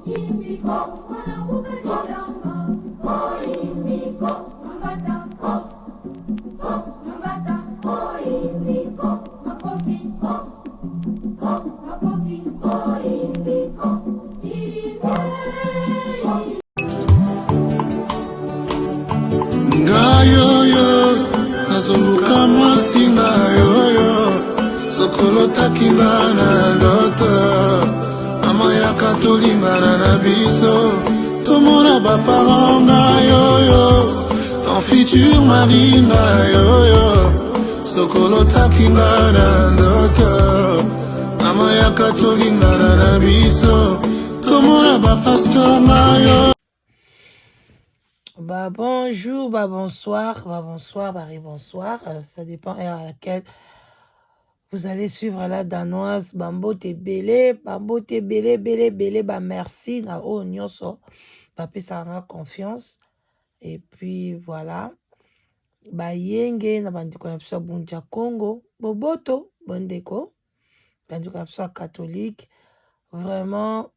Ngai oyo nazoluka mwasi ngai oyo sokolotaki nga na ndoto mama yaka tolingana na biso tomona baparent ngai oyo ton futur mari ngai oyo sokolotaki nga na ndoto mama yaka tolingana na biso tomona bapasteur ngai oyo. Bah bonjour, bah bonsoir, bah bonsoir. Ça dépend heure à laquelle vous allez suivre la danoise. Bambote ebele, bambote ebele, ebele, ebele, bah merci na oyo nyonso bapesaka nga confiance. Et puis voilà, bayenge na bandeko na biso ya Bunja Congo, boboto bandeko, bandeko na biso ya catholique, vraiment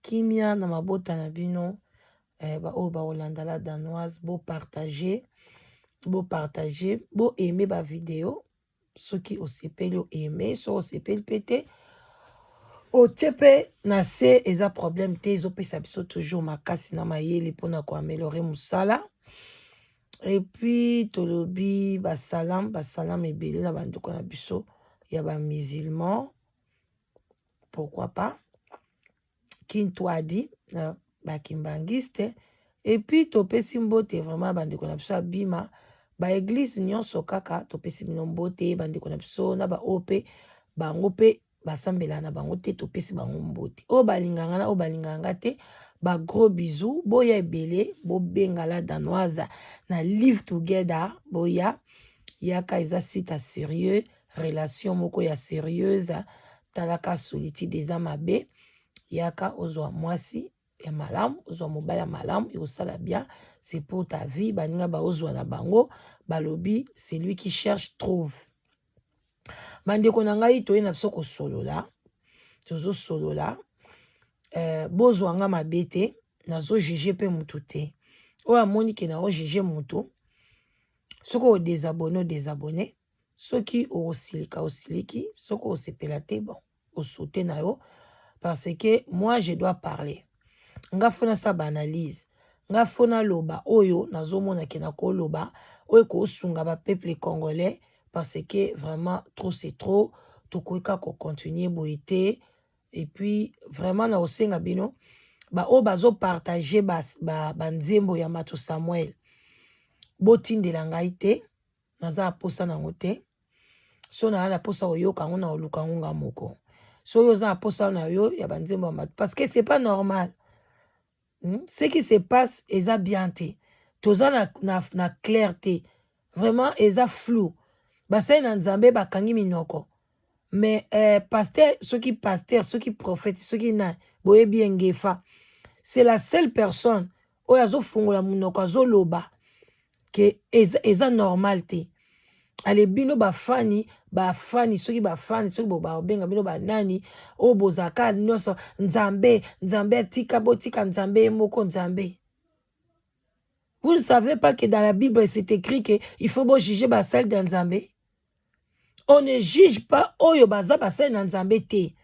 kimia na mabota na bino. Baoyo bakolanda la danoise, bopartage, bopartage, boaime bavideo. Soki osepeli, oaime. Soki osepeli mpe te, otie mpe na se, eza problème te. Ezopesa biso toujours makasi na mayele mpona koaméliorer mosala. Et puis tolobi basalam, basalam ebele na bandeko na biso ya bamusulman, pourquoi pas kintwadi na bakimbangiste. Et puis topesi mbote vraiment bandeko na biso ya bima baeglise nyonso kaka. Topesi bino mbote, bandeko na biso na baoyo mpe bango mpe basambelaka na bango te, topesi bango mbote. Oyo balinganga na oyo balingaka nga te, bagros bisous. Boya ebele, bobenga la danoise na Live Together. Boya, yaka, eza suite ya sérieux, relation moko ya sérieuse. Talaka, solitude eza mabe. Yaka ozwa mwasi ya malamu, ozwa mobali ya malamu, ekosala bien, c'est pour ta vie. Baninga baozwa na bango, balobi celui qui cherche trouve. Bandeko na ngai, toye na biso kosolola, tozosolola. Bozwa nga mabe te, nazojuge mpe mutu te. Oyo amoni ke naojuge mutu, soki odésabonner, odésabonner. Soki okosilika, osiliki. Soki osepela te, bon, osote na yo, parce que moi je dois parler. Nga faut nasala baanalyse, nga faut naloba oyo nazomona ke nakoloba, oyo ekosunga bapeuple congolais, parce que vraiment trop c'est trop. Tokoki kaka kocontinue boye te. Et puis vraiment na kosenga bino baoyo bazopartage banzembo ba ya Mato Samuel, botindela ngai te, naza na posa nango te. So naa na posa koyoka yango, na koluka yango nga moko. Soki oza na posa na yo ya banzembo ya Mato, parce que c'est pas normal. Ce qui se passe eza bien te. Toza na clair te, vraiment eza flou. Basali na Nzambe bakangi minoko, mais pasteur, soki pasteur, soki prophète, soki nani, boyebi ye, Ngefa, c'est la seule personne oyo azofungola monoko, azoloba ke eza normal te. Ale bino bafani, bafani, soki bafani, soki babenga bino banani, oyo bozalaka nyonso Nzambe, Nzambe atika, botika Nzambe ye moko Nzambe. Vous ne savez pas que dans la Bible c'est écrit que il faut bojuger basali ya Nzambe? On ne juge pas oyo baza basali na Nzambe te.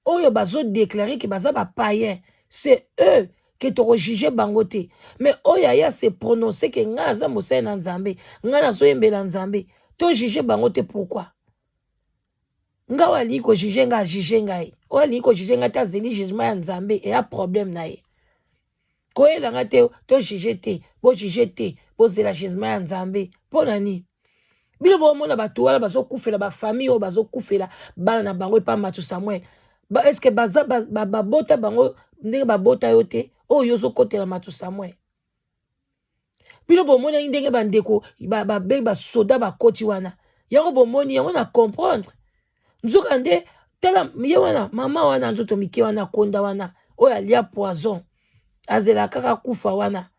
Oyo bazodéclare ke baza bapayen, c'est eux ke tokojuge bango te. Mais oyo aya se prononce ke ngai aza mosali na Nzambe, ngai nazoyembela Nzambe, tojuge bango te. Pourquoi? Ngai oyo alingi kojuge ngai, ajuge ngai. Oyo alingi kojuge ngai te, azeli jugement ya Nzambe, eya problème na ye. Koyelanga te, tojuge te, bojuge te, bozela jugement ya Nzambe. Mpo na nini bino bomona bato wana bazokufela, bafamille oyo bazokufela bana na bango epa Mato Samuel ba, est-ce baza babota bango ndenge babota yo te, oyo ozokotela Mato Samuel? Bino bomonaki ndenge bandeko babengi basoda bakoti wana, yango bomoni yango na comprendre. Nzoka nde tala ye wana, mama wana nzoto mike wana, konda wana, oyo alia poison, azela kaka kufa wana,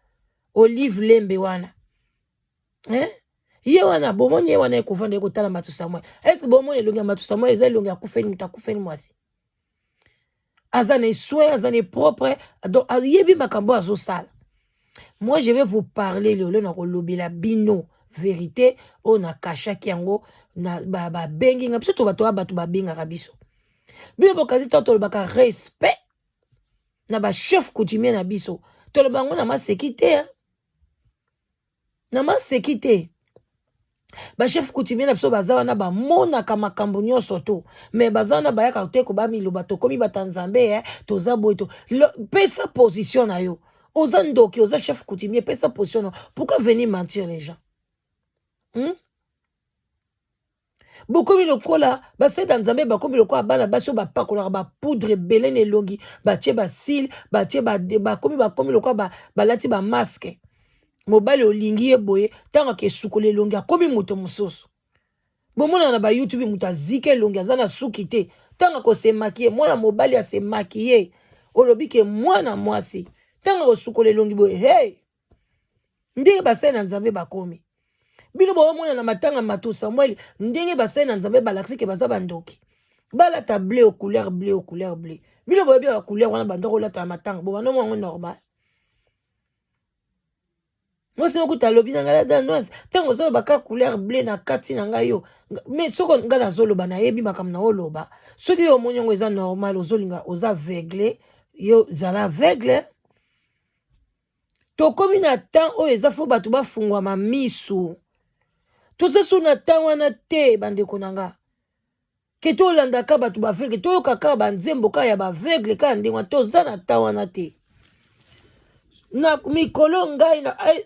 Olive Lembe wana, eh? Ye wana bomoni ye wana ekovanda, ekotala Mato Samuel. Est-ce bomoni elongi ya Mato Samuel eza elongi akufeli moto, akufeli mwasi? Aza na soin, aza na propre, donc ayebi makambo azosala. Moi, je vais vous parler lelo, nakolobela bino vérité oyo nakashaki yango. Na babengi nga biso to bato oya, bato babengaka biso. Bino bokazi to tolobaka respect na bachef coutumier na biso, toloba yango na maseki te, na maseki te. Bachef coutumier na biso baza wana, bamonaka makambo nyonso to me baza wana, bayaka te kobamiloba tokomi bata Nzambe, toza boye. To pesa position na yo. Oza ndoki, oza chef coutumier, pesa position na. Pourquoi venir mentir les gens, Bokomi lokola basali na Nzambe, bakomi lokola bana basi oyo bapakolaka bapoudre ebele na elongi, batie bacils, batie, bakomi lokola balati bamasque. Mobali olingi ye boye, ntango akesukola elongi, akomi moto mosusu. Bomonana na baYouTube, moto azika elongi, aza na suki te. Ntango akosemaki ye, mwana mobali asemaki ye, olobi ke mwana mwasi. Ntango akosukola elongi boye, hey! Ndenge basali na Nzambe bakomi, bino boomona na matanga Mato Samuel, ndenge basali na Nzambe balakisi ke baza bandoki. Balata bleu, couleur bleu, couleur bleu. Bino boyebi ya couleur wana, banda kolata na matanga bo banda yango normal. Mwasi moko alobi na ngai, la Danoise, ntango ozoloba ka couleur bleu na kati na ngai yo, mais soko ngai nazoloba, nayebi makambo na oloba. Soki yo omoni yango eza normal, ozolinga, oza aveugle, yo zala aveugle. Tokomi na temps oyo eza fo bato bafungwama miso. Toza so na temps wana te, bandeko na nga, ke tolandaka bato baaveugle, toyoka kaka banzembo kaka ya baaveugle kaka ndenge wana. Toza na temps wana te. Na mikolo ngai,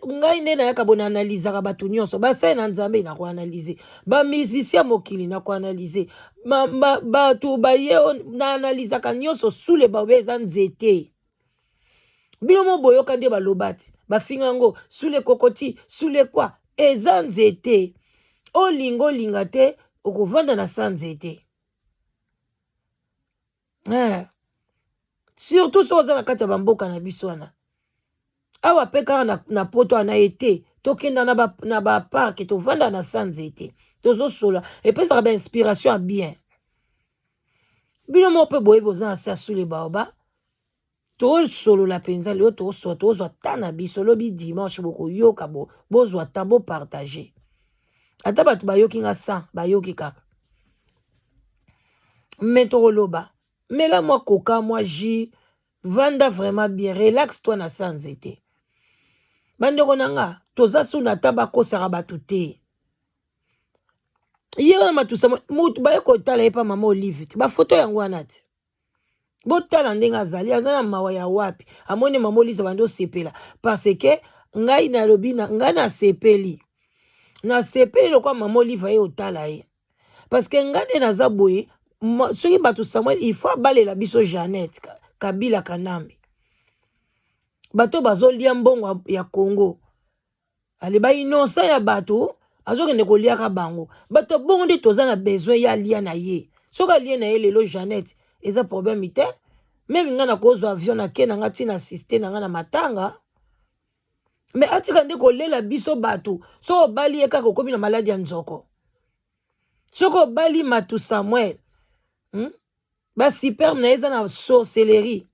ngai nde nayaka bo naanalizaka bato nyonso. Basali na Nzambe nakoanalyse, bamusicien mokili nakoanalyse, bato baye naanalizaka nyonso. Sule baobe eza nzete. Bino mo boyoka nde baloba ti bafinga yango sule kokoti sule kwa eza nzete. Olinga olinga te, okovanda na sa nzete, eh. Surtout soki oza na kati ya bamboka na biso wana awa mpe kaka na poto wana ye te. Tokenda na baparc, tovanda na sa nzete, tozosola, epesaka bainspiration ya bien. Bino moko mpe boyebi, oza na se ya sule baoba. Tosolola mpenza lelo, tosola, tozwa ta na biso. Lobi dimanche bokoyoka, bozwa ta, bopartage. Ata bato bayoki nga 100, bayoki kaka, me tokoloba. Mela mwa coca, mwa jus, vanda vraiment bien, relax toi na sa nzete. Bandeko na nga, toza suna ata bakosaka bato te. Ye wana matusa mutu baye kotala ye pa mama Olive te, bafoto yango wana te. Botala ndenge azali, aza na mawa ya wapi. Amoni mama Olisa bandi osepela, parce que ngai nalobi na ngai, nasepeli, nasepeli lokola mama Olive aye otala ye, parce que ngai nde naza boye. Soki bato Samuel, il faut abalela biso Jeannette Kabila Kanambe, bato bazolia mbongo ya Congo. Ale bainnocent ya bato azokende koliaka bango. Bato bongo nde toza na besoin ya alia na ye. Soki alie na ye lelo Jeannette, eza problème te. Même ngai nakozwa avion, nake na nga ntina assiste na ngai na matanga. Me atika nde kolela biso bato. Soki obali ye kaka, okomi na maladi ya nzoko. Soki obali Matu Samuel, Basperme na ye eza na sorcellerie,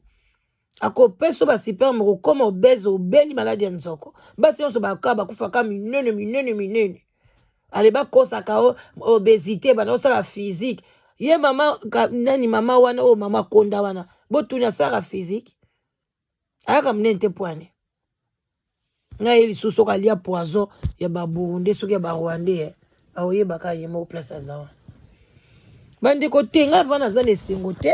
akopesa basperme, okokoma obèse, obeli maladi ya nzoko. Basi nyonso baka bakufaka minene minene minene. Ale bakosaka o obésité, bana osala physique. Ye mama ka, nani mama wana oyo mama konda wana, botuni asalaka physique, ayaka monene te. Pwane ngai ye lisusu, soki alia poison ya baburundais, soki ya barwandais, aoyebaka ye moko place aza wana. Bandeko te, ngai va naza na esengo te,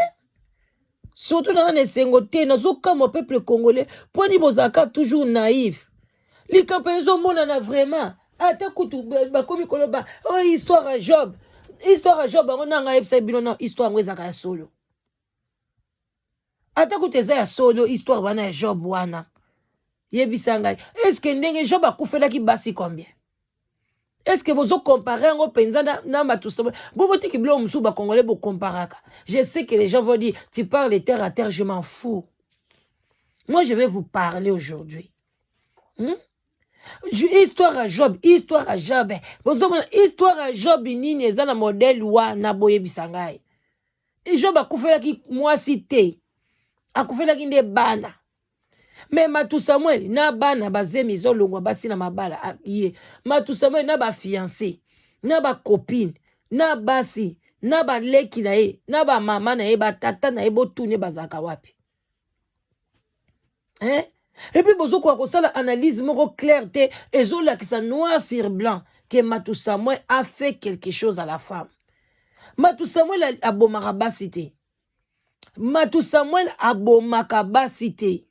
surtout nanga na esengo te. Nazokamwa peuple congolais, mponi bozalaka toujours naïf. Likambo ezomonana vraiment, ata kutu bakomi koloba oyo oh, histoire ya Job, histoire ya Job yango. Nanga ayebisa bino na histoire yango ezalaka ya solo. Ata kutu eza ya solo histoire wana ya Job wana, yebisa ngai, est-ce ndenge Job akufelaki basi combien? Est-ce bozocompare yango mpenza na matusa? Bobotiki biloko mosusu, bacongolais bocomparaka. Je sais que les gens vont dire: tu parles terre à terre. Je m'en fous, moi je vais vous parler aujourd'hui, Histoire ya Job, histoire ya Job, bozomona histoire ya Job nini eza na modèle wana? Boyebisa ngai, Job akufelaki mwasi te. Akufelaki nde bana. Me Matu Samuel na bana bazemi ezolongwa basi na mabala ye. Matu Samuel na ba fiancé, na ba copine, na basi, na baleki na ye, na ba mama na ye, ba tata na ye, botune bazalaka wapi? Hein? Et puis bozokoka kosala analyse moko claire te, ezolakisa noir sur blanc que Matu Samuel a fait quelque chose à la femme. Matu Samuel abomaka basi te. Matu Samuel abomaka basi te.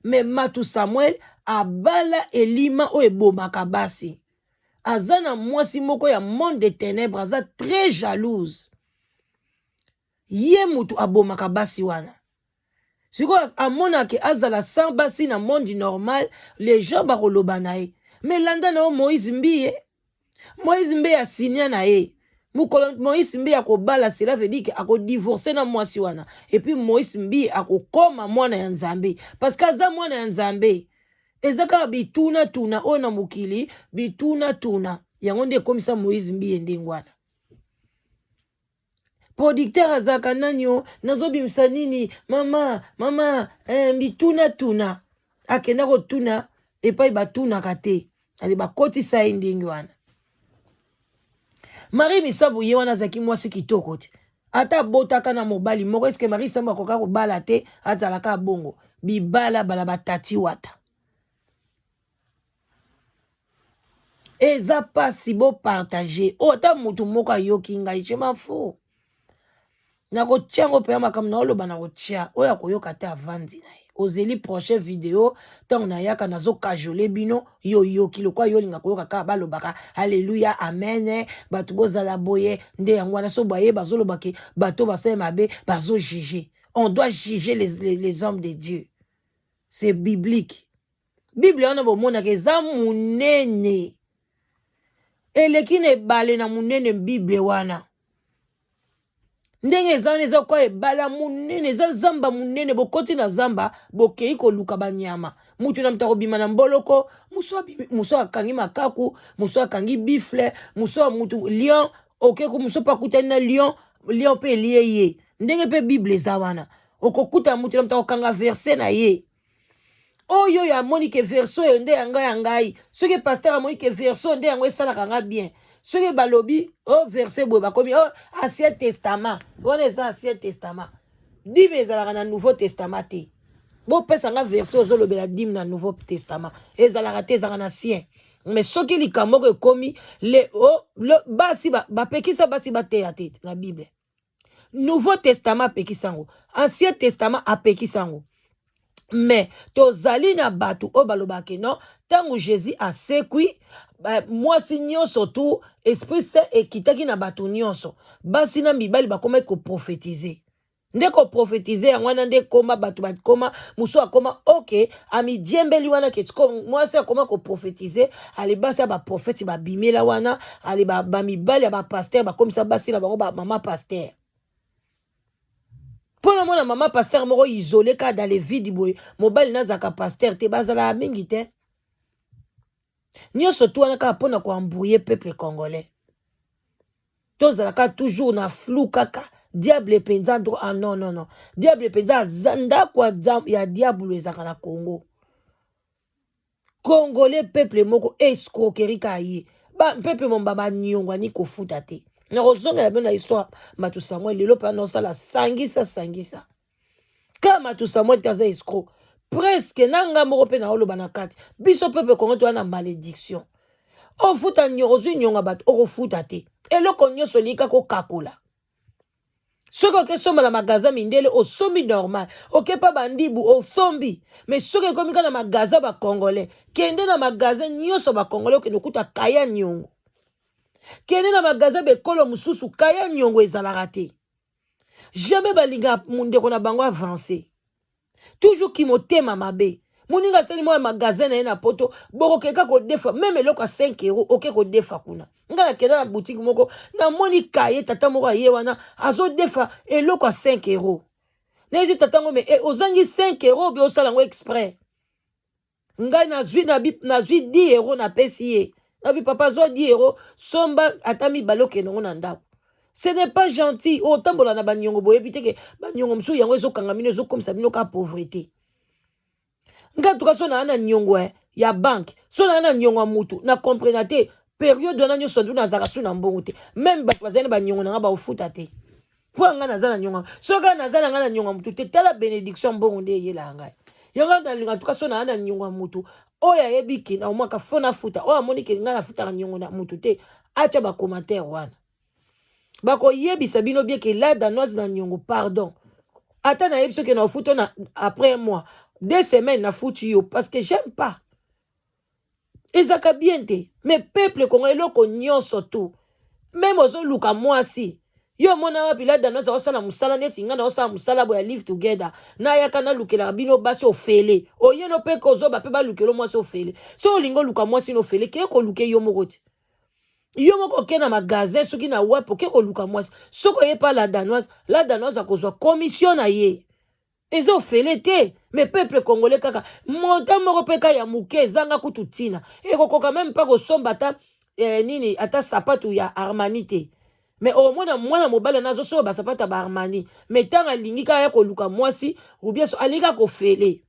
Mais Matu Samuel abala elima oyo ebomaka basi. Aza na mwasi moko ya monde de ténèbres, aza très jalouse. Ye mutu abomaka basi wana. Sikoyo amonaka azala sans basi na monde normal, les gens bakoloba na ye. Mais landa na yo Moïse Mbiye. Moïse Mbiye asinia na ye. Mokolo Moïse Mbiye akobala, cela veut dire que akodivorce na mwasi wana. Et puis Moïse Mbiye akokoma mwana ya Nzambe. Parce que aza mwana ya Nzambe. Eza kaka bituna tuna oyo na mokili, bituna tuna. Yango nde ekomisa Moïse Mbiye ndenge wana. Producteur azalaka nani o nazobimisa nini mama mama eh, bituna tuna akenda kotuna epai batunaka te ale bakotisa ye ndenge wana. Marie Misabu ye wana azalaki mwasi kitoko te, ata abotaka na mobali moko eske Marie Misabu akoka kobala te, azalaka bongo bibala bala batati wata. Eza pasi bo partager oyo ata mutu moko ayoki ngai je m'en fous. Nakotia yango mpenza makambo naoloba nakotia oyo akoyoka te avandi na ye. Ozeli prochaine video ntango nayaka nazokajole bino yo oyoki lokola yo olinga koyoka kaka balobaka alleluya amen bato bozala boye nde yango wana so baye bazoloba ke bato basali mabe bazojuge. On doit juger les hommes de Dieu. C'est biblique. Bible wana bomonaka eza munene eleki na ebale na munene. Bible wana ndenge eza wana eza kwa ebala munene, eza zamba munene. Bokoti na zamba bokei koluka banyama, mutu na mutu akobima na mboloko, musu akangi makaku, musu akangi bifle, musu mutu lion oke musu mpe akutani na lion, lion mpe elie ye. Ndenge mpe Bible eza wana, okokuta mutu na mutu akokanga verse na ye. Oyo oyo amoni ke verse oyo nde yanga ya ngai, soki pasteur amoni ke verse oyo nde yango esalaka nga bien, soki balobi o oh, verse boye bakomi o oh, ancien testament wana eza ancien testament. Dime ezalaka na nouveau testament te. Bopesa nga verse ozolobela dime na nouveau testament ezalaka te, ezalaka na ancien. Mais soki likambo moko ekomi le, oh, le, basi bapekisa basi bateya te na Bible. Nouveau Testament apekisa yango, Ancien Testament apekisa yango. Mais tozali na bato oyo balobaka non, ntango Jésus asekwi mwasi nyonso tu esprit saint ekitaki na bato nyonso, basi na mibali bakomaki koprofetize. Nde koprofetize yango wana nde ekoma bato bakoma mosusu akoma ok amidiembeli wana ke tiko mwasi akoma koprofetize, ale basi ya baprofeti babimela wana, ale bamibali ya bapaster bakomisa basi na bango ba mama paster. Mpo na mona mama paster moko isole kaka dans le vide boye, mobali nazalaka paster te, bazalaka mingi te. Nyonso tu wana kaka mpo na koembrouiller peuple congolais. Tozalaka toujours na flou kaka. Diable mpenza ndo, ah non non non. Diable mpenza aza ndako ya diable ezalaka na Congo. Congolais peuple moko escroquerie kaka ye. Ba peuple momba ba nyongwani kofuta te. Nakozongela bino na histoire Matu Samuel lelo mpenza naosala sangisa sangisa. Kaka Matu Samuel te aza escroc. Presque na nga moko mpe naoloba na kati. Biso peuple Congo toza na malédiction. Ofuta nyongo, ozwi nyonga bato, okofuta te. Eloko nyonso olingi kaka okakola. Soki oke somba na magasin mindele osombi normal, oke pa bandibu osombi, mais soki ekomi kaka na magasin ba congolais, kende na magasin nyonso ba congolais okende okuta kaya nyongo. Kende na magasin bekolo mosusu kaya nyongo ezalaka te. Jamais balinga ndeko na bango avancer. Toujours kimotema mabe. Moninga asali mwa magasin na ye na poto, bokokeka kodefa meme eloko ya 5 euros oke kodefa kuna. Nga nakenda na boutique moko, namoni kaye tata moko aye wana azodefa eloko ya 5 euros. Nayezi tata ngo me eh, ozangi 5 euros obi osala yango exprès. Ngai nazwi nazwi 10 euros napesi ye. Nabi papa zwa 10 euros somba ata mibale okende ngo na ndako. Ce n'est pas gentil. Otambola na baniongo, boyebi te ke baniongo mosusu yango ezokanga bino, ezokomisa bino ka pauvreté. Nga tuka so naa na niongo eh, ya banque, so naa na niongo ya mutu, na comprena te periode wana nyonso ndu nazalaka su na mbongo te. Meme bato bazali na baniongo na nga baofuta te mpo ya nga naza na niongo. Soki kaka naza na nga na niongo ya mutu te, tala benediction mbongo nde eyelaka ngai. Yango nalinga tuka so naa na niongo ya mutu oyo ayebi ke na omwaka fo nafuta, oyo amoni ke ngai nafutaka niongo na mutu te, atya bacommentaire wana, bakoyebisa bino bien ke la Danoise na niongo. Pardon, ata nayebi soki na ofuta na après un mois, 2 semaines, nafuti yo, parce que j'aime pas, ezaka bien te. Mais peuple Kongo, eloko nyonso tu, même ozoluka mwasi, yo omona wapi la Danoise aosala mosala neti ngai naosala mosala boya Live Together? Nayaka nalukelaka bino basi ofele, oyeno mpe kozoba mpe balukela mwasi ofele. So olingi oluka mwasi no ofele, keye koluka yo moko te. Yo moko oke na magasin, soki na wapi, oke koluka mwasi. Soki oye pa la Danoise, la Danoise akozwa commission na ye, eza ofele te. Mais peuple congolais, kaka montant moko mpe ka ya moke, ezanga kutu ntina, ekokoka même mpa kosomba ata nini, ata sapatu ya Armani te. Mais omona mwana mobali na azosomba basapatu ya baArmani, mais ntango alingi kaka ya koluka mwasi ou bien so alingi kaka kofele,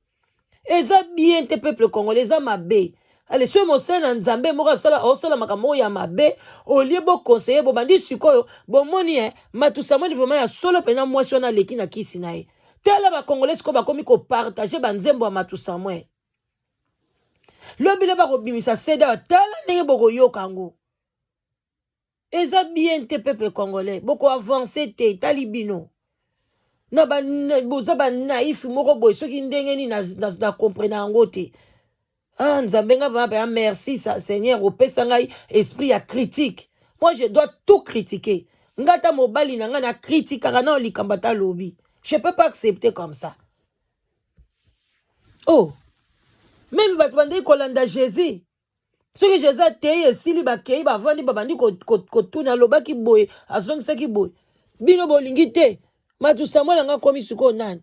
eza bien te. Peuple congolais, eza mabe. Ale soki mosali na Nzambe moko asala makambo oyo ya mabe, olie boconseiller, bobandi sikoyo bomoni e Matu Samuel vraiment ya solo mpenza, mwasi wana aleki na kisi na ye. Tala bacongolais sikoyo bakomi kopartager banzembo ya Matu Samuel. Lobi le bakobimisa seda, tala ndenge bokoyoka yango. Eza bien te. Peuple congolais, bokoavancer te. Etali bino na ba, boza banaïf moko boye, soki ndenge nini na comprena yango te. Ah Nzambe nga vraiment, merci Seigneur, opesa ngai esprit ya critique. Moi, je dois tout critiquer. Nga ata mobali na ngai na critiquaka na likambo ata alobi, je peux pas accepter comme ça. Oh, même bato bandeki kolanda Jésus, soki Jésus ateyi, esili, bakei, bavandi, babandi kotuna: alobaki boye, azongisaki boye, bino bolingi te. Matu Samuel anga akomi sikoyo nani?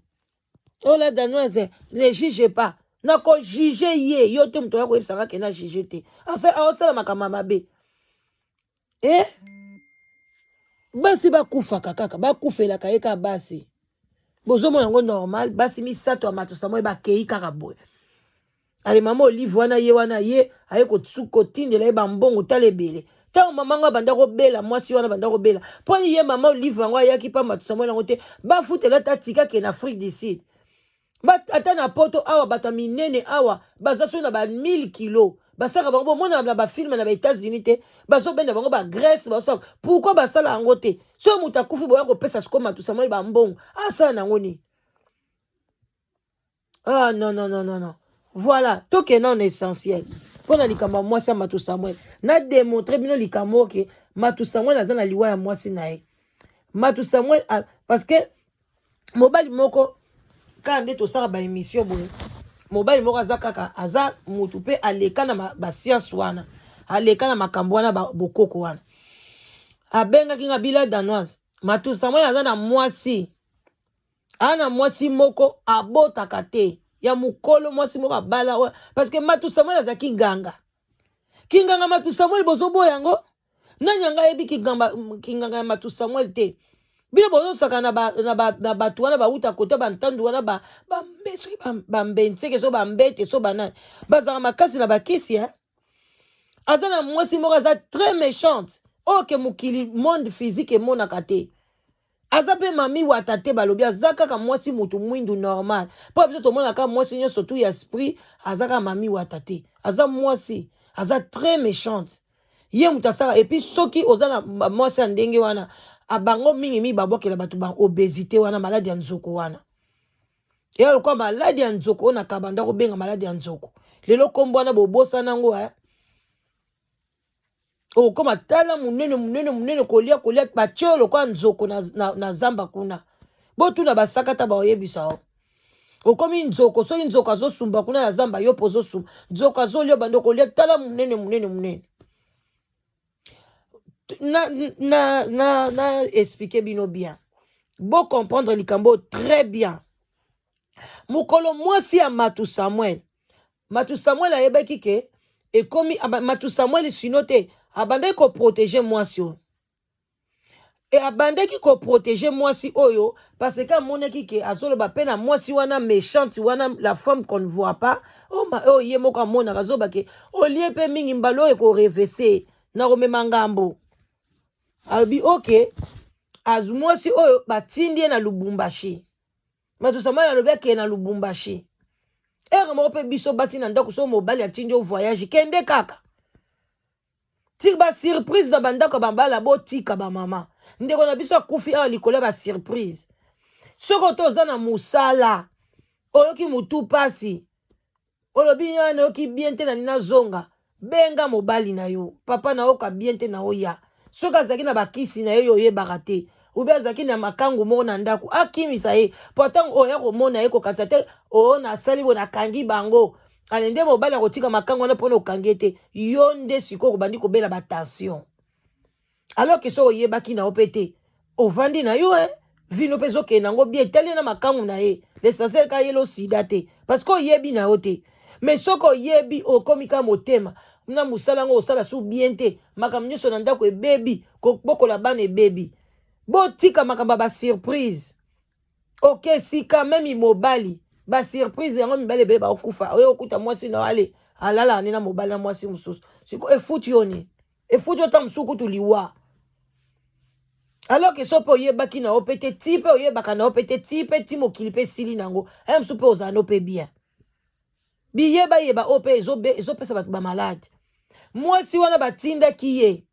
Oyo la Danoise ne juge pas, nakojuger ye. Yo te moto oya koyebisanga ke na juge te. Aosala makambo ya mabe e basi bakufaka kaka, bakufelaka ye kaka basi. Bozomona yango normal, basi misato ya Mato Samuel bakei kaka boye. Ale mama Olive wana, ye wana, ye aye kotindela ye bambongo. Tala ebele. Ntango mama ngo abanda kobela, mwasi wana abanda kobela, mpo ye mama Olive yango ayaki mpa Mato Samuel yango te, bafutela ata tikake na Afrique du Sud. Ata na Poto awa, bato ya minene awa baza soki na ba 1000 kilo, basalaka bango, bomona na bafilm na baÉtats-Unis te, bazobenda bango bagraisse, basala. Pourquoi basala yango te? Soki moto akufi, boya kopesa sikoyo Mato Samuel bambongo, asala nango nini? Ah non, non, non, non, non. Voilà, tokenda na essentiel mpo na likambo ya mwasi ya Mato Samuel. Na démontre bino likambo oke Mato Samuel aza na liwa ya mwasi na ye Mato Samuel, parce que mobali moko kaka nde tosala baémission boye, mobali moko aza kaka, aza motu mpe aleka na bascience wana, aleka na makambo wana, bokoko wana. Abengaki nga bila Danoise, Matu Samuel aza na mwasi, aa na mwasi moko abotaka te, ya mokolo, mwasi moko abala, parce que Matu Samuel azalaki nganga, kinganga Matu Samuel. Bozoboya yango, nani yanga ayebi kinganga ya Matu Samuel te? Bino bozosaka na bato wana bauta kota bantandu wana, soki bambenseke, so bambete, so banani, bazalaka makasi na bakisi eh? Aza na mwasi moko aza très méchante, oyo ke mokili, monde physique emonaka te. Aza mpe mami wata te, balobi aza kaka mwasi motu mwindu normal, mpo biso tomonaka mwasi nyonso tu ya esprit aza kaka mami wata te. Aza mwasi aza très méchante, ye moto asala. Et puis soki oza na mwasi ya ndenge wana, abango mingimingi babwakela bato ba obésité wana, maladi ya nzoko wana. Eya lokola maladi ya nzoko oyo nakabanda kobenga maladi ya nzoko. Lelo nkombo wana bobosana yango eh? Okokoma tala monene, monene, monene, kolia, kolia, batie oyo lokola nzoko na zamba kuna. Botuna basakata, baoyebisa o okomi nzoko. Soki nzoko azosumba kuna na zamba, yo mpo ozosumba, nzoko azolia, bando kolia, tala monene, monene, monene. Na expliquer bino bien, bocomprendre likambo très bien. Mokolo mwasi ya Matu Samuel, Matu Samuel ayebaki ke ekomi Matu Samuel sino te, abandaki koprotéger mwasi oyo. E abandaki ko proteger mwasi oyo parce que amonaki ke azoloba pe na mwasi wana mechante wana la femme qu'on ne voit pas oyo oh, oh, ye moko amonaka azoba ke olie pe mingi mbala oyo ekorevese na komema ngambo alobi oke mwasi oyo batindi ye na lubumbashi bato samani alobi akende na lubumbashi ere moko mpe biso basi na ndako so mobali atindi yo voyage kende kaka tika ba surprise na bandako ya bambala botika bamama ndeko na biso akufi awa likolo ya ba surprise soki oto oza na mosala oyoki motu mpasi olobi nga nayoki bien te nani nazonga benga mobali na yo papa nayoka bien te na oya soki azalaki na bakisi na ye yo oyebaka te ube azalaki na makangu moko na ndako akimisa ye mpo ntango oya komona ye kokanisa te oo nasali boye nakangi bango ale nde mobali akotika makangu wana mpona okangi ye te yo nde sikoyo obandi kobela batension alors ke soki oyebaki na yo mpe te ovandi na yo eh? vino mpe ezokende yango bien etali na makangu na ye l'essentiel ka yelo sida te parce que oyebi na yo te mais soki oyebi okomi ka motema na mosala yango osala su bien te makambo nyonso na ndako ebebi kobokola bana ebebi botika makambo ya basurprise oke sika meme mobali ba surprise yango mibali ebele bakokufa oye okuta mwasi na ale alalaka nde na mobali na mwasi mosusu siko efuti yo nini efuti yo ta mosusu kutu liwa alors que so mpe oyebaki na yo mpe te ti mpe oyebaka na yo mpe te ti mpe ti mokili mpe esili na yango aya mosusu mpe ozala no mpe bien biyebayeba oyo mpe ezopesa bato bamalade mwasi wana batindaki ye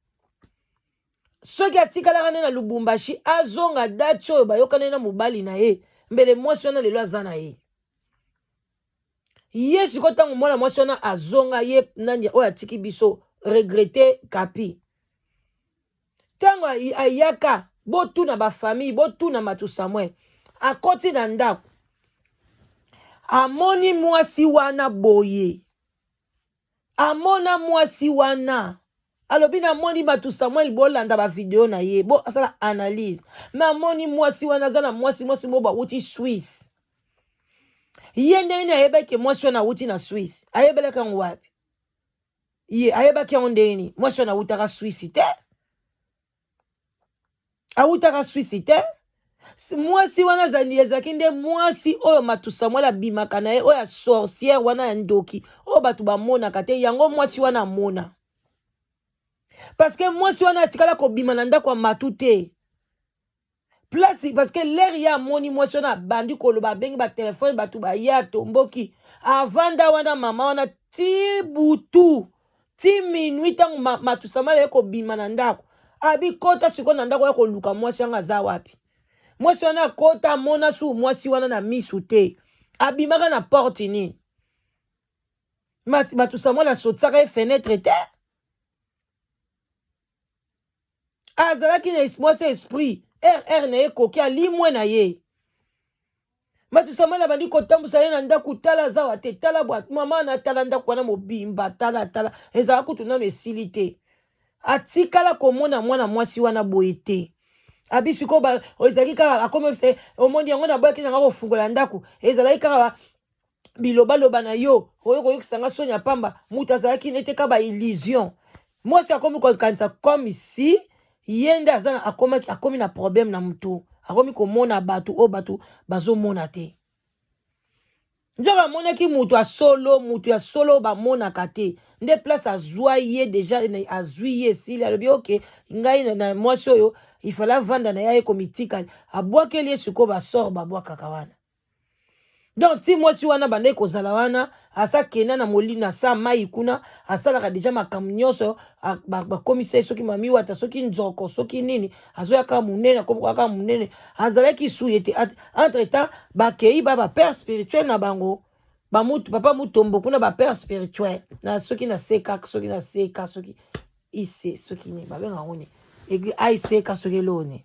soki atikalaka nde na lubumbashi azonga date oyo bayokani na mobali na ye mbele mwasi wana lelo aza na ye ye sikoyo ntango mwana mwasi wana azonga ye nani oyo atiki biso regrete kapi ntango ayaka botuna bafamille botuna matu samuel akoti na ndako amoni mwasi wana boye amona mwasi wana alobi namoni bato samuel bolanda bavideo na ye bo asala analyse namoni mwasi wana aza na mwasi mwasi moko bawuti swisse ye ndenge nini ayebaki mwasi wana awuti na swisse ayebelaki yango wapi ye ayebaki yango ndenge nini mwasi wana awutaka swisse te awutaka swisi te mwasi wana ezalaki nde mwasi oyo matu samuel abimaka na ye oyo ya sorcière wana ya ndoki oyo bato bamonaka te yango mwasi wana amona parce que mwasi wana atikala kobima na ndako ya matu te place parce que lere ye amoni mwasi wana abandi koloba abengi batelefone bato baya atomboki avanda wana mama wana ti butu ti minuit ntango matusamala ye kobima na ndako abikota sikoyo na ndako ya koluka mwasi yango aza wapi mwasi wana akota amona su mwasi wana na misu te abimaka na porte nini matusamala asotisaka ye fenetre te azalaki na mwasi esprit rr na ye ekoki alimwe na ye bato samani abandi kotambusa ye na ndako tala azawa te tala bwa mama na tala ndako wana mobimba tala tala ezala kutu nano esili te atikala komona mwana mwasi wana boye te abi sikoyo ezalaki kaka akomi omoni yango naboyaki nanga kofungola ndako ezalaki kaka bilobaloba na yo oyo koyokisa nga soni ya pamba moto azalaki nete ka ba illusion mwasi akomi kokanisa comme si ye nde aza akomaki akomi na problème na motu akomi komona bato oyo bato bazomona te nzoka amonaki moto ya solo moto ya solo oyo bamonaka te nde place azwa ye deja azwi ye esili alobi oke ngai na, na mwasi oyo ifale avanda na ye aye komitikali abwakeli ye sikoyo basor babwakaka wana donc ti mwasi wana bandaki kozala wana asa kenda na molili na sa mai kuna asalaka deja makambo nyonso bakomisa ye soki mami wata soki nzoko soki nini azoya kaka monene akomaka kaka monene azalaki suye te entre temps bakei ba bapère spirituel na bango bamutu papa mutombo kuna bapère spirituel na soki na seka soki na seka soki ise soki nini babenga yango nini eglise aiseka soki eloo nini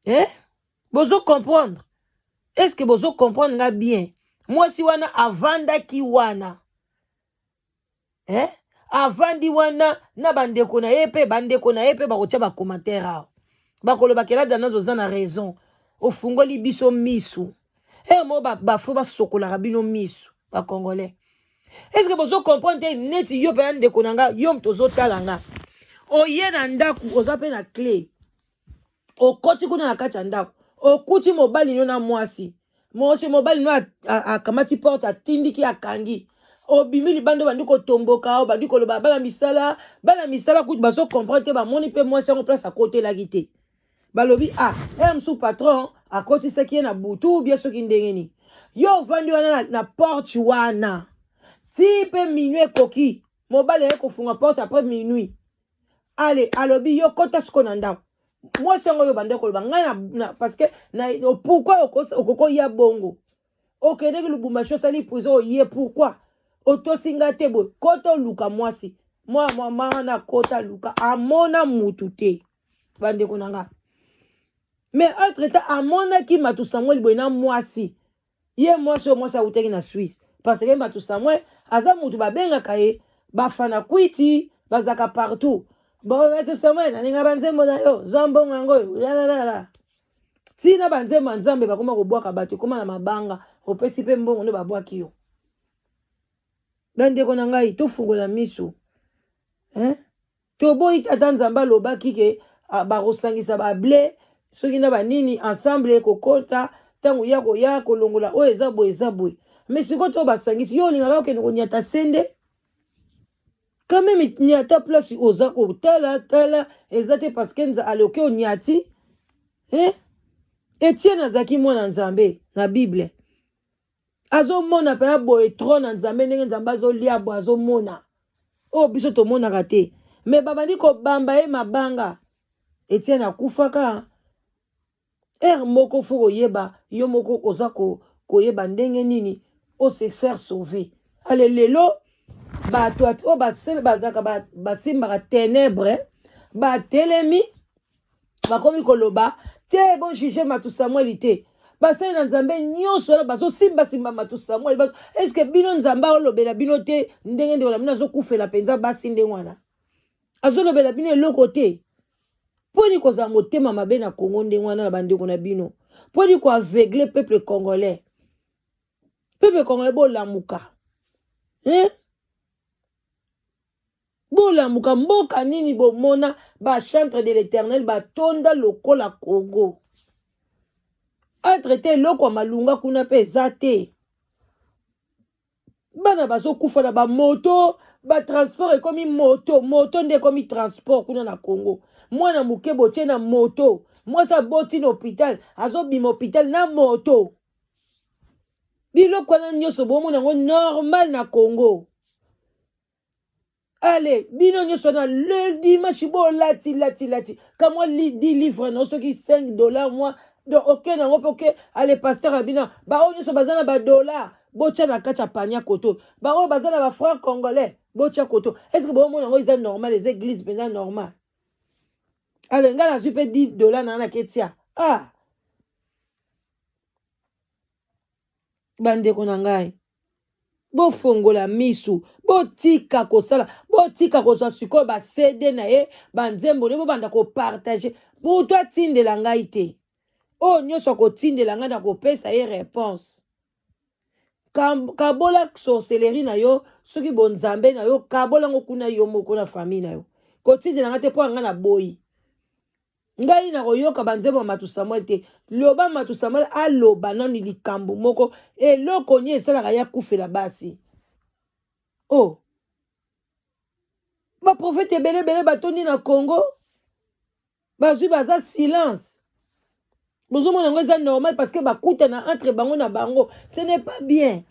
eh bozo comprendre est ce que bozo comprendre nga bien mwasi wana avandaki wana eh? avandi wana na bandeko na ye mpe bandeko na ye mpe bakotya bacommentaire awa bakoloba kela danazo oza na raison ofungoli biso misu e mo bafo basokolaka bino misu bacongolais est ce que bozo comprendre te neti yo mpenza ndeko na nga yo moto ozotala nga Oye na ndako, oza mpe na cle, okoti kuna na kati ya ndako, okuti mobali no na mwasi. Mwasi mobali no akamati porte, atindiki, akangi. Obimi libanda, obandi kotomboka, obandi koloba bana misala, bana misala kutu bazo comprendre te. Bamoni mpe mwasi yango place akotelaki te. Balobi ah, e mosusu patron akotisaki ye na butu bie soki ndenge nini. Yo ovandi wana na porte wana ti mpe minuit ekoki. Mobali aye kofunga porte après minuit. Ale alobi yo kota siko na ndako. Mwasi yango oyo bande koloba ngai na parce que na pourquoi okokoya bongo? Okendeki Lubumbashi, osali prison, oye, pourquoi otosi nga te boye? Kota oluka mwasi. Mwa mama wana kota luka, amona mutu te, bandeko na nga. Mais entre temps amonaki Matu Samuel boye na mwasi. Ye mwasi oyo, mwasi awutaki na Suisse, parce que Matu Samuel aza mutu babengaka ye bafana kwiti, bazalaka partout. Bon, Matu Samuel, nalinga banzembo na yo, zwa mbongo yango oyo, lalalala. Ntina banzembo ya Nzambe bakoma kobwaka bato, ekoma na mabanga, opesi mpe mbongo nde babwaki yo. Bandeko na ngai, tofungola miso, hein? Toboyi tata Nzambe alobaki ke bakosangisa bable soki na banini ensemble ekokota ntango ya koya kolongola oyo eza boye, eza boye. Mais sikoyo to basangisi, yo olingaka okende konyata sende quand même, nyata place oza kotala tala eza te, parce que aloki onyati, eh? Etienne azalaki mwana Nzambe na Bible, azomona mpenza boye trône na Nzambe, ndenge Nzambe azolia boye, azomona oyo biso tomonaka te. Me babandi kobamba ye mabanga, Etienne akufaka. Ere moko fo koyeba yo moko oza koyeba ndenge nini ose faire sauver. Ale lelo bato oyo bazalaka basimbaka ténèbre batelemi, bakomi koloba te bojuge Matu Samuel te. Basali na Nzambe nyonso wana bazosimbasimba Matu Samuel. Est-ce bino Nzambe aolobela bino te ndenge ndeko na bino azokufela mpenza basi ndenge wana? Azolobela bino eloko te? Mponi kozala motema mabe na Kongo ndenge wana na bandeko na bino? Mponi koaveugler peuple congolais? Peuple congolais, bolamuka, hein? Bolamuka. Mboka nini bomona bachantre de l'Éternel batonda lokola Congo? Entre te eloko ya malunga kuna mpe eza te. Bana bazokufa na bamoto, batransport ekomi moto, moto nde ekomi transport kuna na Congo. Mwana moke botie na moto, mwasi aboti na hôpital, azobima hôpital na moto. Biloko wana nyonso bomona yango normal na Congo. Ale bino nyonso wana le dimanche bolati lati lati kamwa 10 livre na soki 5 $, mwa donc oke nango mpe oke. Ale pasteur ya bino, baoyo nyonso baza na badollar, botya na kati ya pania koto. Baoyo baza na bafranc congolais, botya koto. Est ce que bomona yango eza normal? Eza église mpenza normal? Ale ngai nazwi mpe 10 $ na nga naketia. Ah, bandeko na ngai, bofongola misu, botika kosala, botika kozwa sikoyo baCD na ye, banzembo nde bobanda kopartager. Moto atindela ngai te. Oyo nyonso akotindela ngai, na kopesa ye réponse. Kabola sorcellerie na yo, soki bonzambe na yo, kabola yango kuna yo moko na famille na yo. Kotindela ngai te, mpo ya ngai na boyi. Ngai nakoyoka banzembo ya Matu Samuel te. Loba Matu Samuel aloba nanu likambo moko, eloko nini esalaka ya kufela basi? O oh. Baprofete ebele ebele batondi na Congo, bazwi baza silence. Bozomona yango eza normal parce que bakutana entre bango na bango. Ce n'est pas bien.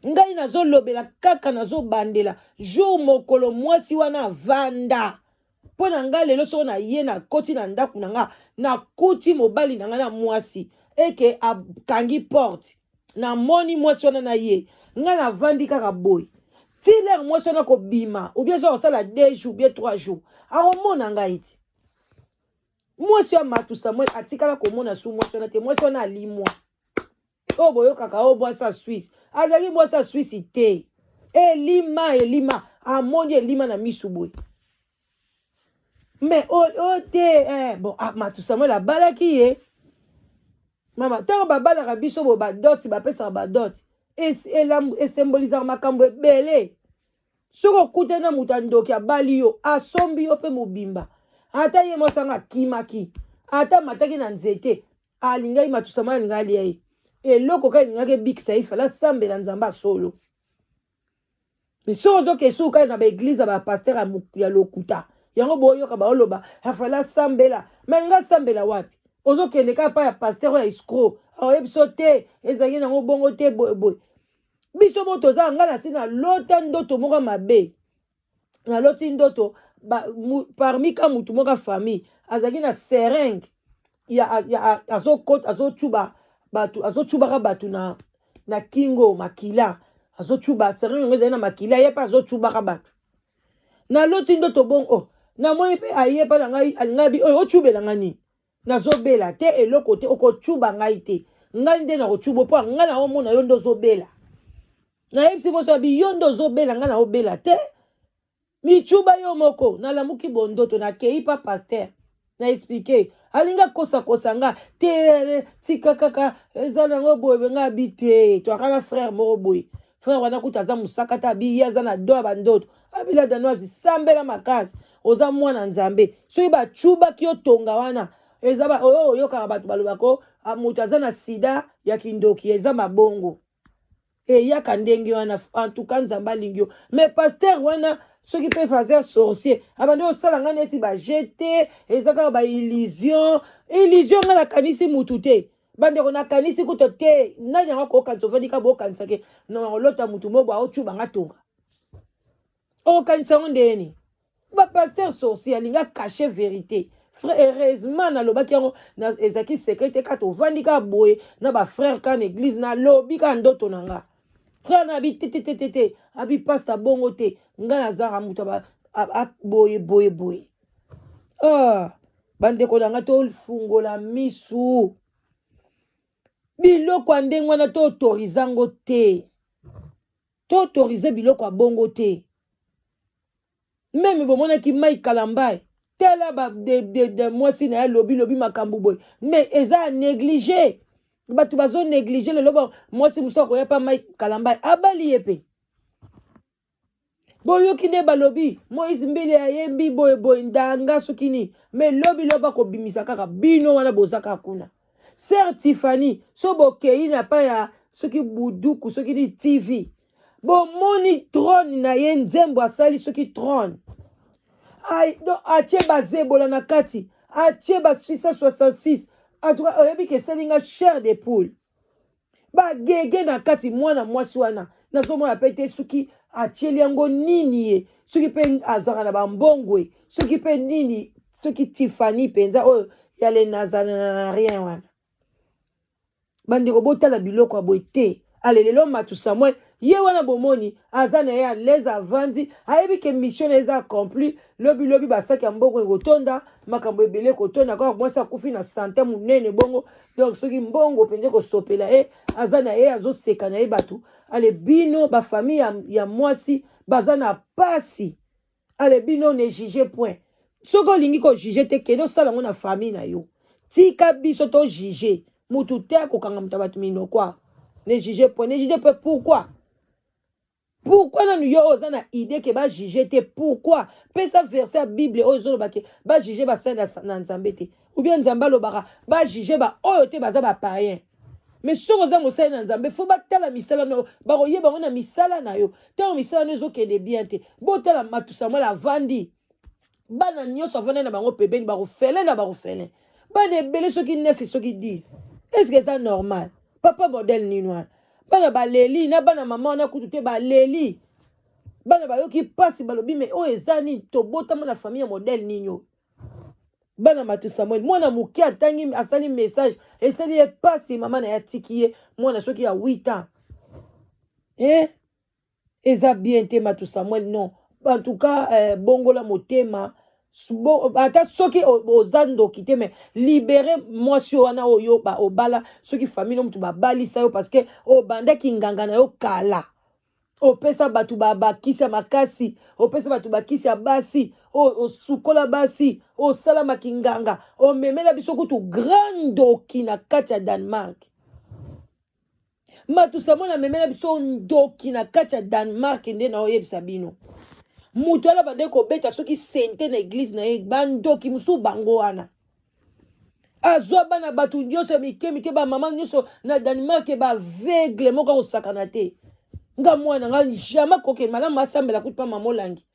Ngai nazolobela kaka, nazobandela jour mokolo mwasi wana avanda mpo na ngai. Lelo soko na ye nakoti na ndako na nga, nakuti mobali na ngai na mwasi eke akangi porte, namoni mwasi wana na ye, ngai navandi kaka boye ti lere mwasi wana kobima, ou bien so akosala 2 jours, bien 3 jours, akomona ngai ti mwasi ya Matu Samuel atikala komona su mwasi wana te. Mwasi wana alimwa. Oyo boyokaka oyo mwasi ya Swisse, azalaki mwasi ya Swisse te. Elima, elima, amoni elima na misu boye. Mais oyo te, eh, bon, ah, Matu Samuel abalaki ye. Mama, ntango babalaka biso boye, badot bapesaka, badot esembolizaka makambo ebele. Soki okutani na moto ya ndoki abali yo, asombi yo mpe mobimba. Ata ye mwasi yango akimaki, ata amataki na nzete, alingaki matusama alingaki alia ye. Eloko kaka elingaki ebikisa ye, fala asambela Nzambe ya solo. Mais soki ozoke suku kaka na ba eglise ya ba pasteur ya lokuta, yango boyoka baoloba afala asambela, mais alingi asambela wapi? Ozokende kaka pa ya pasteur oyo ya escroc, aoyebi biso te ezalaki nango bongo te boye boye. Biso bo toza nga na si na lota ndoto moko ya mabe, naloti ndoto ba, mu, parmi ka mutu moko ya famille azalaki na seringue ya, ya azokota azocuba bato azocubaka bato na, na kingo makila azocuba seringue yango ezali na makila ye mpe azocubaka bato naloti ndoto bongo oh, namoni mpe aye mpa na ngai alingai bi oyo ocubela ngai nini nazobela te eloko te okocuba ngai te ngai nde nakocuba mpo ngai naomona yo nde ozobela nayebisi mwasi abi yo nde ozobela ngai naobela te micuba yo moko nalamuki bondoto nakei pa paster na explike alingi akosakosa nga te tika kaka eza nango boye nga abi te toyaka na frère moko boye frère wana kutu aza mosaka te abi ye aza na don ya bandoto abi la danoise sambela makasi oza mwana nzambe soki bacubaki yo tonga wana eza oyo oyokaka bato balobako moto aza na sida ya kindoki eza mabongo eyaka ndenge wana en tout cas nzambe alingi yo mais pasteur wana soki mpe fazer sorcier abandi osala ngai neti bajete eza kaka ba illusion illusion ngai nakanisi mutu te bandeko nakanisi kuto te nani yango akokanisa ovandi ka bokanisa ke nakolota mutu moko aocuba nga tonga okokanisa yango ndeni ba pasteur sorcier alingi acache verité frère heureusement nalobaki yango ezalaki secret te kaka tovandi kaka boye na ba frère kaka na église nalobi kaka ndoto na nga frère na abi te te te te te abi pasta bongo te nga nazaka moto boye boye boye ah, bandeko na nga tofungola misu biloko ya ndenge wana to autorize yango te to autorize biloko ya bongo te meme bomonaki Mike Kalambay tala ba de, de, de, mwasi na ye lobi lobi makambo boye mais eza néglige bato bazo néglige lelo mwasi mosusu akoya pa Mike Kalambay abali ye mpe boyoki nde balobi Moïse Mbili ayembi boye boye ndanga soki nini mais lobi lobi akobimisa kaka bino wana boza kaka kuna Sœur Tiffany so bokei na pa ya soki buduku soki ni TV bomoni trone na ye nzembo asali soki trone atie bazebola na kati atie ba 666 en tout cas oyebi ke esali nga chair de poule bagege na kati mwana mwasi wana nazomona mpe te soki atieli yango nini ye soki mpe azwaka na bambongwe soki mpe nini soki tifani mpenza oyo ya le nazana na rien wana bandeko botala biloko ya boye te ale lelo matu samuel ye wana bomoni aza na ye alaise avandi ayebi ke mission na ye eza accompli lobi lobi basaki ya mbongo ekotonda makambo ebele ekotonda kaka mwasi akufi na sante monene bongo donc soki mbongo mpenza ekosopela ye aza na ye azoseka na ye bato ale bino bafamille ya, ya mwasi baza na pasi ale bino ne juge point soki olingi kojuge te kende osala yango na famille na yo tika biso tojuge mutu te akokanga moto ya bato minoko ne juge point ne juge point pourquoi pourquoi nanu yo oza na idée ke bajuge te pourquoi pesa verset ya bible oyo ezoloba ke bajuge basali na nzambe te ou bien nzambe alobaka bajuge baoyo te baza bapayen mais soki oza mosali na nzambe fo batala misala na yo bakoyeba yango na misala na yo ntango misala na yo ezokende bien te botala matu samuel avandi bana nyonso avandai na bango pembeni bakofele na bakofele bana ebele soki 9 soki 10 eske eza normal papa modele nini wana bana baleli na bana mama wana kutu te baleli bana bayoki mpasi balobi me oyo eza nini tobotama na famille ya modele nini oyo bana matu samuel mwana moke atangi asali message esali ye mpasi mama na ye atiki ye mwana soki ya 8 ans eh? eza bien te matu samuel non en tout cas eh, bongola motema bo, ata soki oza ndoki te mais libere mwasi wana oyo obala soki famille no moto babalisa yo parce que obandaki nganga na yo kala opesa bato bakisi ya makasi opesa bato bakisi ya basi osukola basi osala makinganga omemela biso kutu grand ndoki na kati ya Danemark Matu Samuel amemela biso ndoki na kati ya Danemark nde naoyebisa bino. Moto wana abandaki kobeta soki sente na eglise na ye, bandoki mosusu bango wana. Azwa bana bato nyonso ya mike mike, bamama nyonso na Danemark, bavegle moko akosakana te. Nga mwana nga jamais koke malamu asambela kutu pa mama Olangi,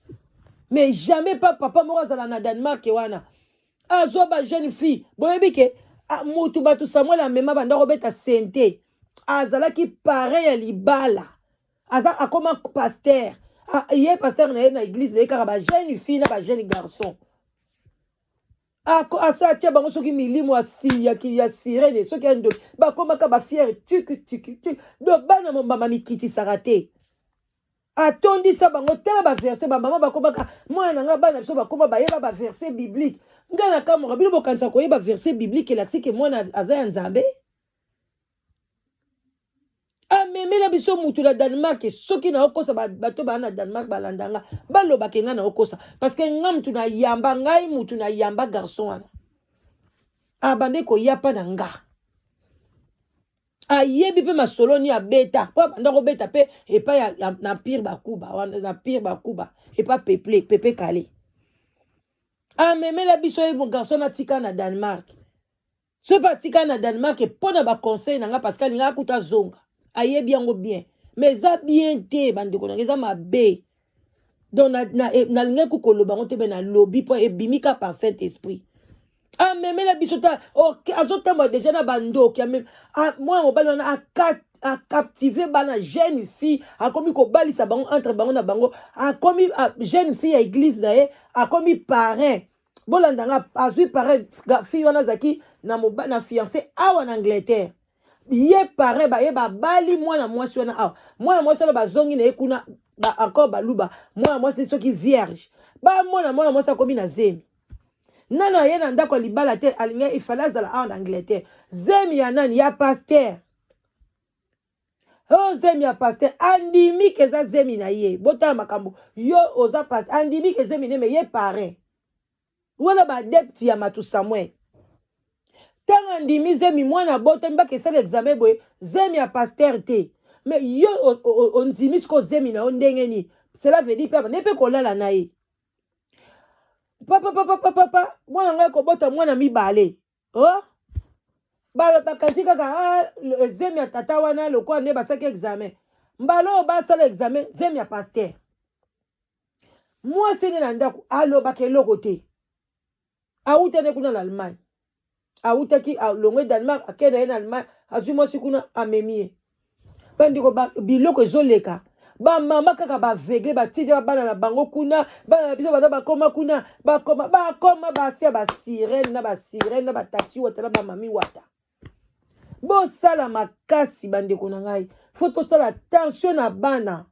mais jamais pa papa moko azala na Danemark wana. Azwa ba jeune fille, boyebi ke mutu bato Samuel amema banda kobeta sente, azalaki parrain ya libala, aza akoma pasteur. Ye pasteur na ye na eglise na ye kaka ba jeune fille na ba jeune garçon. Asa atia bango soki milimo ya sirene, soki ya ndoki, bakomaka bafiere tuki tuki tuki. Donc bana mombama mikitisaka te, atondisa bango. Tala baverset, bamama bakomaka mwana na nga, bana biso bakoma bayeba baverset biblique. Ngai na kamwaka bino, bokanisa koyeba verset biblique elakisi ke mwana aza ya Nzambe. Amemela biso mutu na Danemark. Soki naokosa, bato baa na Danemark balanda nga, balobaka nga naokosa, parce que nga mutu na yamba, ngai mutu na yamba garçon wana abande koya mpa na nga. Ayebi mpe masolo ni abeta mpo abanda kobeta mpe epai na Empire Bakuba wana, na Empire Bakuba epa peple Pepe Kale. Amemela biso ye garçon, atika na Danemark. Soki mpe atika na Danemark mpo na baconseil na nga, parce que alingaka kuta azonga, ayebi yango bien. Mais eza bien te, bandeko na nga, eza mabe. Donc nalingaki koloba yango te, me nalobi mpo ebimi ka par Saint Esprit. Amemela biso ta azotambola deja na bandoki. Mwana mobali wana acaptive bana jeune fille, akomi kobalisa bango entre bango na bango. Akomi jeune fille ya église na ye, akomi parrain. Bolanda nga, azwi parrain. Fille wana azalaki na fiancé awa na Angleterre. Ye parrain, baye babali mwana mwasi wana awa. Mwana mwasi wana bazongi na ye kuna ba, encore baluba. Mwana mwasi soki vierge, bamona mwana mwasi akomi na zemi. Nano aye na ndako ya libala te, alingi ifale azala awa na Angleterre. Zemi ya nani? Ya pasteur. Oyo zemi ya pasteur, andimi ke eza zemi na ye. Botala makambo yo oza pasteur, andimi ke zemi ne, me ye parrain wana, baadepte ya Matu Samuel. Ntango andimi zemi, mwana abotami, bakesala examen boye, zemi ya pasteur te. Mais yo ondimi sikoyo zemi na yo ndenge nini? Cela veut dire mpe abande mpe kolala na ye. Papa papa papa papa, mwana ngai kobota mwana mibale, oh? Bakanisi kaka zemi ya tata wana lokola nde basalaki examen. Mbala oyo basala examen, zemi ya pasteur. Mwasi nde na ndako alobaka eloko te. Awuta nde kuna na Allemagne, awutaki alongwe Danemark, akei na ye na Allemagne, azwi mwasi kuna, amemi ye. Bandeko, biloko ezoleka, bamama kaka baaveugle, batindaka bana na bango kuna. Bana na biso baza bakoma kuna, bakoma basi ya basirene na basirene na batati wata na bamami wata. Bosala makasi, bandeko na ngai, faut tosala attention na bana.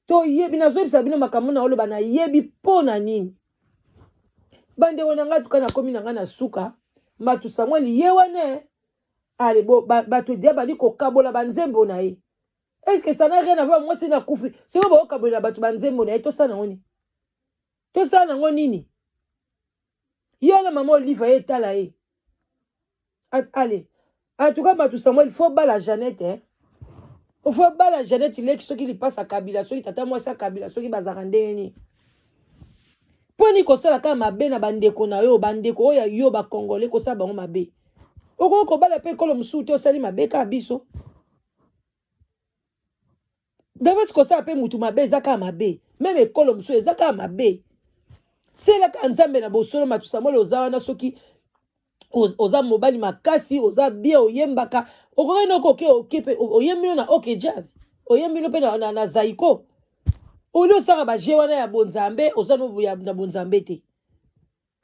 Toyebi, nazoyebisa bino makambo na oloba, nayebi mpo na nini. Bandeko na ngai, tuka nakomi na ngai na suka. Matu Samuel ye wana, ale bo bato dia bali kokabola banzembo na ye. Est ce que ça n'a rien à voir? Mwasi nakufi, soki bokokabolela bato banzembo na ye, tosala nango nini? Tosala nango nini? Ye wana mama Olive ye, etala ye. Allez, en tout cas Bato Samuel, faut bala Jeannette, eh? Faut bala Jeannette leki, soki lipasa Kabila, soki tata mwasi ya Kabila, soki bazalaka ndenge nini. Mpo nini kosala kaka mabe na bandeko na yo, bandeko oyo ya yo bacongolais, kosala bango mabe? Okoki kobala mpe ekolo mosusu te, osali mabe kaka biso. Davasi, kosala mpe mutu mabe eza kaka mabe, même ekolo mosusu eza kaka mabe. Selaka Nzambe na bosolo. Matu Samuel, oza wana, soki oza mobali makasi, oza bien, oyembaka, okoki noko oke oke mpe oyembi no na OK Jazz, oyembi no mpe na Zaiko. Oli osala baje wana ya bonzambe, oza no na bonzambe te.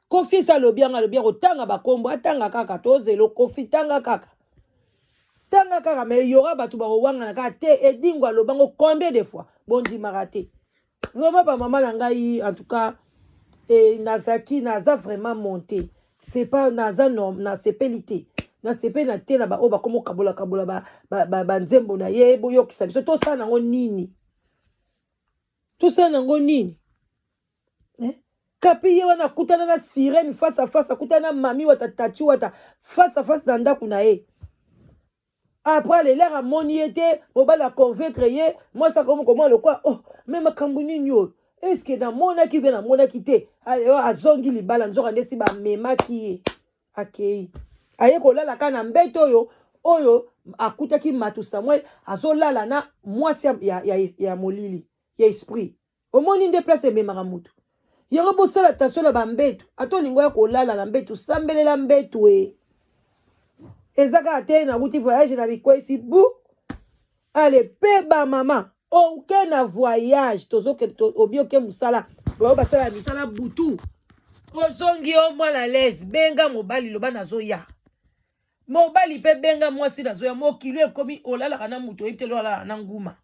Kofi esi alobi yango, alobi akotanga bakombo, atanga kaka, tozela Kofi, tanga kaka, tanga kaka. Mais yora bato bakowangana kaka te. Edingo alobango combien de fois, bondimaka te. Vraiment, bamama na ngai, en tout cas nazalaki, naza vraiment monté, c'est pas naza nasepeli te, nasepeli na te na baoyo bakoma okabola kabola banzembo na ye. Boyokisa biso, tosala nango nini? Tosala nango nini, eh? Kapi ye wana akutana na sirène face à face, akutana na mami wata, tati wata face à face na ndako na ye. Après lelere amoni ye te, mobali aconvaincre ye, mwasi akomi komona lokwa, oh, mais makambo nini oyo? Eske namonaki mpe namonaki te? Azongi libala, nzoka nde si bamemaki ye, akei aye kolala kaka na mbeto oyo oyo akutaki Matu Samuel azolala na mwasi ya, ya, ya, ya molili ya esprit. Omoni nde place ememaka motu yango. Bosala attention na bambetu. Ata olingo ya kolala na mbetu, sambelela mbetu. E eza kaka te nakuti voyage na bikwesi bu ale mpe bamama oke na voyage, tozokende obi oke mosala, bao basala misala butu, ozongi o mal à l'aise, benga mobali, loba nazoya. Mobali mpe benga mwasi, nazoya. Mokili ekomi olalaka na moto oyebi te, lo olalaka na nguma,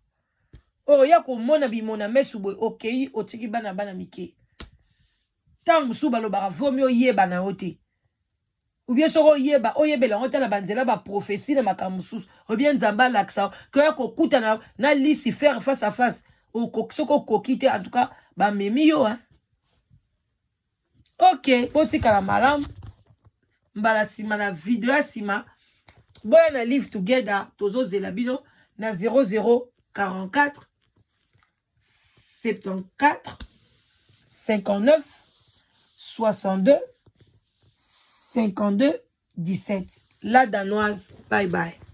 oya komona bimona mesu boye, okei otiki bana, bana mike. Ntango mosusu balobaka vomi oyeba na yo te, ubie soki oyeba, oyebela yango te na banzela baprophétie na makambo mosusu, obie Nzambe alakisa koya kokutana na Lucifer face à face. Soki okoki te, en tout cas bamemi yo, hein? Ok, botikala malamu. Mbala nsima na video ya nsima, boya na Live Together, tozozela bino na 0044 74 59 62 52 17. La Danoise, bye bye.